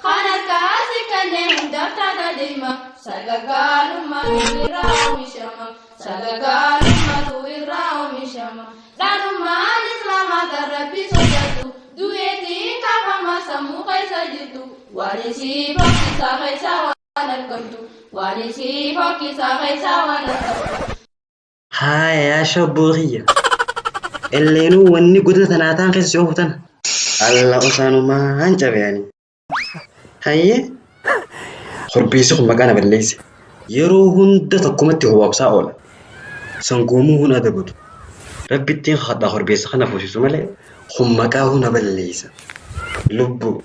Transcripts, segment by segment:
Kan harkaa si kenne hundaaf taata deema. Sagaggaalummaatu irraa oomishama. Sagaggaalummaatu irraa oomishama. Dhalummaan Islaamaa kan Rabbi sodaatu. Du'eetiin kaafama sammuu keessa jirtu. Waan isii fokkisaa keessaa waan argamtu. Waan isii fokkisaa keessaa waan argamtu. Haaya yaa shabboo kiyya. Elleenuu wanni godina tanaa taan keessa si oofu tana. Alla osaanumaan cabe ani. Hayyee. Korbeessi kun maqaa na balleesse. Yeroo hunda tokkumatti hobaabsaa oola. Sangoomuu hun adabatu. Rabbittiin kakadhaa korbeessa kana fuusisu malee kun maqaa huna balleessa. Lubbuu.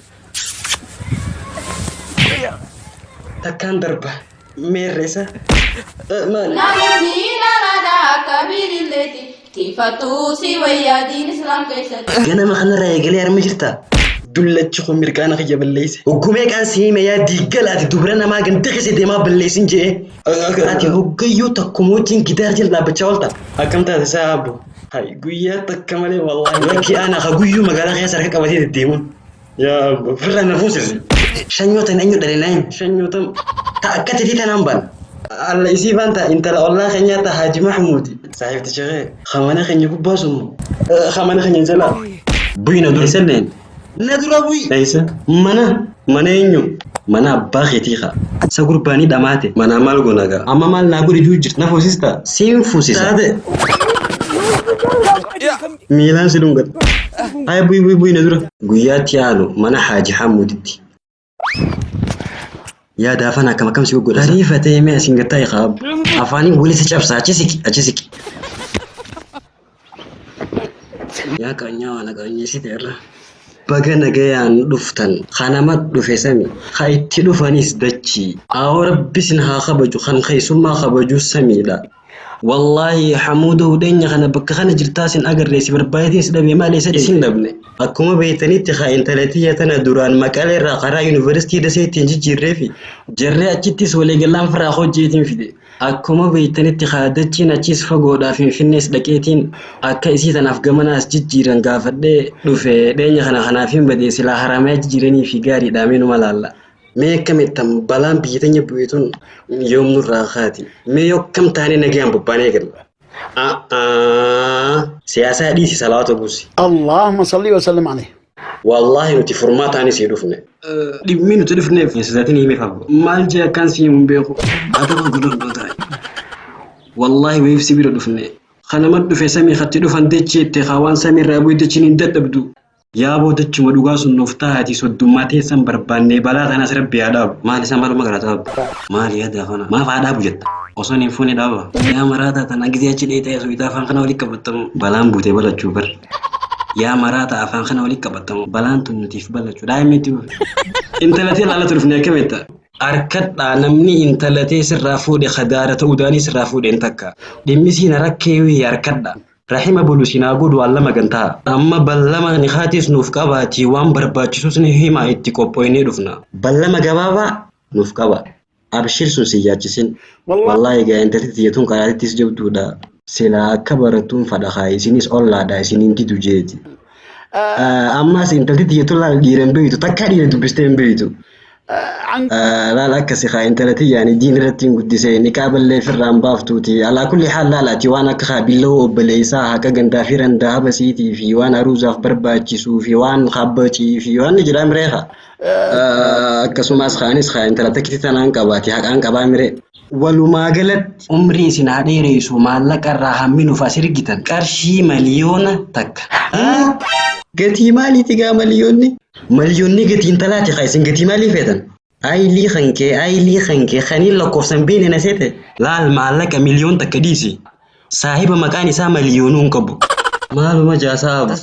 Takkaan darba. Meerre isa. Maali? Namoonni dhalaadha akka birilleeti. Tiifattuu si wayyaa diin islaam keessatti. Ganama kanarraa eegalee harma jirta. Dullachi kun mirqaana kiyya balleesse. Hogguu meeqaan si hime yaa diiggala ati dubra namaa ganda keessa deemaa balleessin je'ee. Ati hoggayyuu takkuma wajjin gidaar jala dhaabbachaa oolta. Akkam taate isaa abbo? Hay guyyaa takka malee wallaahi lakki ana ka guyyuu magaalaa keessa harka qabatee deddeemuun. Yaa abbo firra na fuusisi. Shanyoo tan eenyu dhale naan shanyoo tan ta akka tetii tanaan ban. Alla isii baan ta intala ollaa keenyaa ta Haaji Mahmuudi. Saahibticha kee ka mana keenya gubbaa sun moo ka mana keenya jalaa. Bu'i na dura. Eessa Na dura bu'i. Eessa? Mana. Mana eenyu? Mana abbaa keetii kaa. Sa gurbaanii dhamaate. Manaa maal goona gaa? Amma maal naa godhi juu jirta. Na fuusista? Siin fuusisa. Taate. Miilaan si dhungata. Haya bu'i bu'i bu'i na dura. Guyyaatti aanu mana Haaji Hamuuditti. Yaa daafan akkam akkam si goggodha. Ariifatee mee asiin gattaa hiikaa abbo. Afaaniin walitti cabsa achi siqi achi siqi. Yaa qaanyaa waan qaanyeessite irra. Baga nagayaan dhuftan ka nama dhufe sami ka itti dhufanis dachii. Aawoo rabbi sin haa kabaju kan keessummaa kabaju samiidha. Wallaahi Hamuuda hudheenya kana bakka kana jirtaa sin agarree si barbaadeetiin si dhabee maal eessa isin dhabne. Akkuma beektanitti haa intala tiyya tana duraan maqalee irraa karaa yuunivarsiitii dasee ittiin jijjiirreefi jarree achittis waliigalaan firaa hojjeetiin fide. Akkuma beektanitti haa dachiin achiis fagoodhaa finfinnees dhaqeetiin akka isii tanaaf gamanaas jijjiiran gaafadhee dhufe dheenya kana kanaaf hin badee silaa haramaya jijjiiranii fi gaariidha mee numa laalla. Mee akkamittan balaan biyya teenya bu'e tun yoom nurraa kaati? Mee yoo akkam taanee nagayaan bobbaanee galla? A'aa siyaasaa dhiisi salawaata buusi. اللهم صل وسلم عليه. Wallaahi nuti furmaataanis hin dhufne. Dhimmi nuti dhufneef hin sodaatin himeef abbo. Maal jee akkaan si himu hin beeku. Adaba godhadhoo taa'e. Wallaahi wayiif si bira dhufne. Kanama dhufe samii katti dhufan dacheette haa waan samiirraa bu'e dachiin hin dadhabdu. Yaaboo dachuma dhugaa sun nuuf taati soddummaa teessan barbaannee balaa tanas rabbi haa dhaabu. Maal isaa maaluma gara abbo? Maal yaada afana? Maaf haa dhaabu jetta? Osoo hin fuune dhaaba. Yaa maraataa tana gizee achi dheexee suwitaa afaan kana walitti qabattamu. Balaan buutee balachuu bar. Yaa maraata afaan kana walitti qabattamu. Balaan tun nutiif balachuu. Daa'imni itti fufe. Intala tee laalatu dhufne akkamitta? Arkadhaa namni intala tee sirraa fuudhe kadaara ta'uu daanii sirraa fuudhe hin takka. Dhimmi siin rakkee wii arkadha. Rahima bulu sin haa godhu allama gantaa. Amma ballama nikaatis nuuf qabaatii waan barbaachisus ni himaa itti qophoynee dhufna. Ballama gabaabaa nuuf qaba. Abshir sun sin yaachisin. Wallaahi egaa intalti tiyya tun qaraatittis jabduudha. Silaa akka barattuun fadha kaa isinis ollaadha isin hin didu jeeti. Ammas intalti tiyya tun laal dhiira hin beeytu takkaa dhiira dubbistee hin beeytu. Laal akkasi kaa intala tiyya ani diin irratti hin guddise niqaaballee firraan baaftuuti. Alaa kulli haal laal ati waan akka kaa billawoo obboleessaa haqa gandaa fi randaa habasiitii fi waan aruuzaaf barbaachisuu fi waan kabbacii fi waan ni jedhaa miree kaa. Akkasumas kaanis kaa intala takkitti tanaan qabaati haqaan qabaa miree. Walumaa galatti umrii isin haa dheeressu maallaqa irraa hammi nuuf as ergitan qarshii 1,000,000. Gatii maaliiti gaa maliyoonni? Maliyoonni gatii intalaati kaa isin gatii maalii feetan? Aayilii kan kee aayilii kan kee kaniin lakkoofsan beene na seete. Laal maallaqa 1,000,000 dhiisi. Saahiba maqaan isaa maliyoonuu hin qabu. Maaluma jaasaa abu.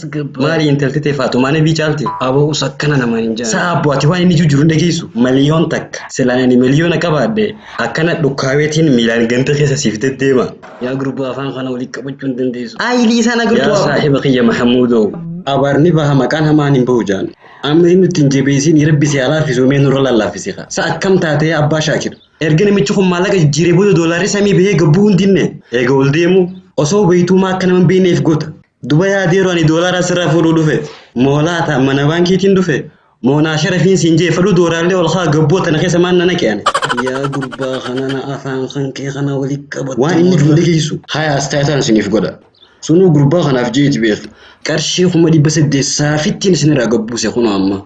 Maali intalti tee Faaxumaa Nabii caalti? Aboo us akkana namaan hin jaan. Sa'a abbo ati waan inni jiru hin dhageessu. 1,000,000. Silaan ani miliyoona qabaadhe akkana dhukkaaweetiin miilaan ganda keessa siif deddeema. Yaa gurbaa afaan kana walitti qabachuu hin dandeessu. Aayilii isaan agartuu Yaa saahiba kiyya Mahamuudoo. Abaarni baha maqaan hamaan hin bahu jaan. Amma inni ittiin jabeessiin rabbi si haa laaffisu mee nurra lallaaffisi kaa. Sa akkam taate yaa abbaa Shaakir? Erga namichi kun maallaqa jijjiiree booda doolaarri samii bahee gabbuu hin dinne. Eega ol deemu osoo beektuu maa akka nama hin beekneef goota. Duba yaa adeero ani doolaara asirraa fuudhuu dhufe. Moolaa ta'a mana baankiitiin dhufe. Moonaa sharafiin siin jee fadhuu dooraallee ol haa gabboo tana keessa maan nana qe'an. Yaa gurbaa kana na afaan kan kee kana wali qabatu. Waan inni jiru dhageessu. Haya as taataan isiniif godha. Sunuu gurbaa kanaaf jeeti beeku. Qarshii 800,000 saafittiin isinirraa gabbuuse kunoo amma.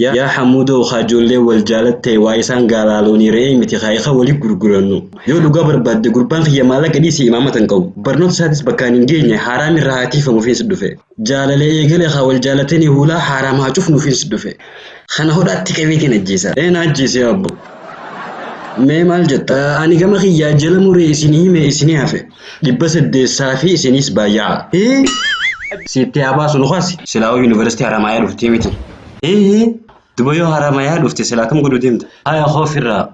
Yaa Hamuudoo haa ijoollee wal jaalatte waa isaan gaalaaloonii re'ee miti haa ifa walii gurgurannu. Yoo dhugaa barbaadde gurbaan kiyya maallaqa dhiisii imaamata hin qabu. Barnoota isaatis bakkaan hin geenye haaraam irraa haa tiifamuufiis dhufe. Jaalalee eegale haa wal jaalatanii hulaa haaraam haa cufnuufiis dhufe. Kana hodhaatti qabeetiin ajjeesa. Ee na ajjeese abbo. Mee maal jetta? Ani gama kiyyaa jala muree isinii hime isinii hafe. 800 saafii isiniis baay'aa. Sitti haa baasu nu kaasi. Silaa'uu yuunivarsiitii Haramaayaa dhuftee miti. Ee duba yoo Haramayaa dhufte silaa kam godhuu deemta? Haya hoofirraa.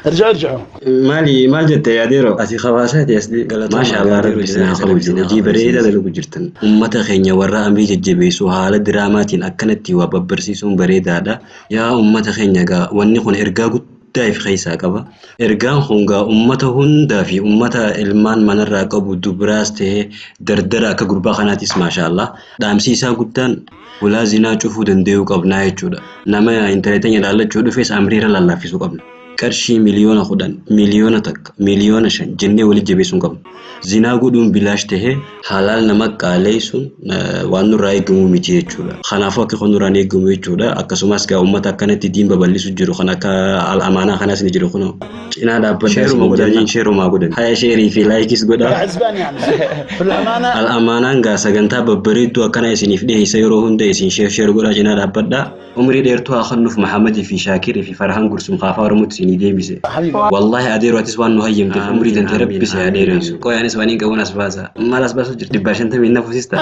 ارجعوا ارجعوا. Maali maal jette yaadeero? Ati hawaasaati as Maasha Allah rabbi isin haa kabaju. Hojii bareedaa dalagu jirtan. Uummata keenya warra amrii jajjabeessu haala diraamaatiin akkanatti waa babbarsiisuun bareedaadha. Yaa uummata keenya gaa wanni kun ergaa guddaa if keessaa qaba. Ergaan kun gaa uummata hundaa fi uummata ilmaan manarraa qabu dubaraas ta'ee dardara akka gurbaa kanaatis maasha Allah. Dhaamsi isaa guddaan hulaa zinaa cufuu danda'uu qabnaa jechuudha. Nama intala teenya ilaallachuu dhufes amriirra lallaaffisuu qabna. Qarshii 10,000,000, 1,000,000, 5,000,000 jennee walitti jabeessuu hin qabnu. Zinaa godhuun bilaash tahee halaal nama qaaleessuun waan nurraa eegamu miti jechuudha. Kanaafuu akka kun nurraa hin eegamu jechuudha. Akkasumas gaa uummata akkanatti diin babal'isu jiru kan akka al-amaanaa kanaas ni jiru kunoo. Cinaa dhaabbadhaa Sheeruma godhaa jiin sheerumaa godhan. Haya sheerii fi laayikis godhaa. حزبان يعني في الأمانة. Al-amaanaan gaa sagantaa babbareedduu akkana isiniif dhiyeessa yeroo hunda isin sheer sheer godhaa cinaa dhaabbadhaa. Umrii dheertuu haa kennuuf Mahammadii fi Shaakirii fi Farhaan Gursum kaafaa Oromootti isinii deebise. حبيبي. Wallaahi adeeroo atis waan nu hayyamteef umrii tante rabbi si haa dheeressu. Qoy anis waan hin qabuun as baasa. Maal as baasu jirti? 150 na fuusista.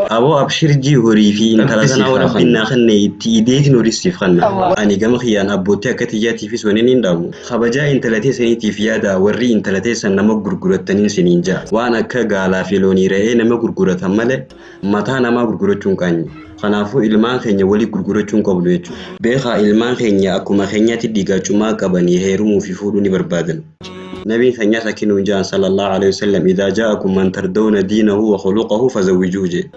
Aboo abshir jii horii fi intala sanaa hoo rabbiin naa kenne itti ideetiin horii siif kenna. Ani gama kiyyaan abbootii akka tiyyaatiifis waniin hin dhaamu. Kabajaa intala teessaniitiif yaada warri intala teessan nama gurgurattaniin siniin ja'a. Waan akka gaalaa fi loonii re'ee nama gurguratan malee mataa namaa gurgurachuun qaanyi. Kanaafuu ilmaan keenya walii gurgurachuu hin qabnu jechuudha. Beekaa ilmaan keenya akkuma keenyaatti dhiigaa cumaa qabanii heerumuu fi fuudhuu ni barbaadan. Nabiin keenyaas akki nuun ja'an sallallahu alaihi wasallam idhaa ja'akum man tardawna diinahu wa khuluqahu fazawwijuuhu jedhe.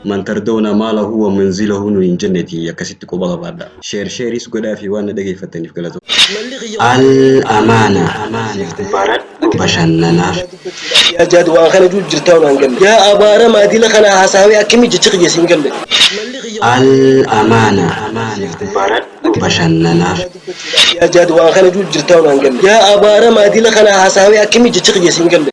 Man tardawna maalahu wa manzilahu nuun hin jenneti akkasitti quba qabaadha. Sheer sheeris godhaa fi waan na dhageeffattaniif galatooma. Al-amaana baradhu bashannanaaf. Yaa jaad waan kana jiru jirtaa waan galle. Yaa abaara maadila kana haasawee akkamii jecha kiyya siin galle. Al-amaana baradhu bashannanaaf. Yaa jaad waan kana jiru jirtaa waan galle. Yaa abaara maadila kana haasawee akkamii jecha kiyya siin galle.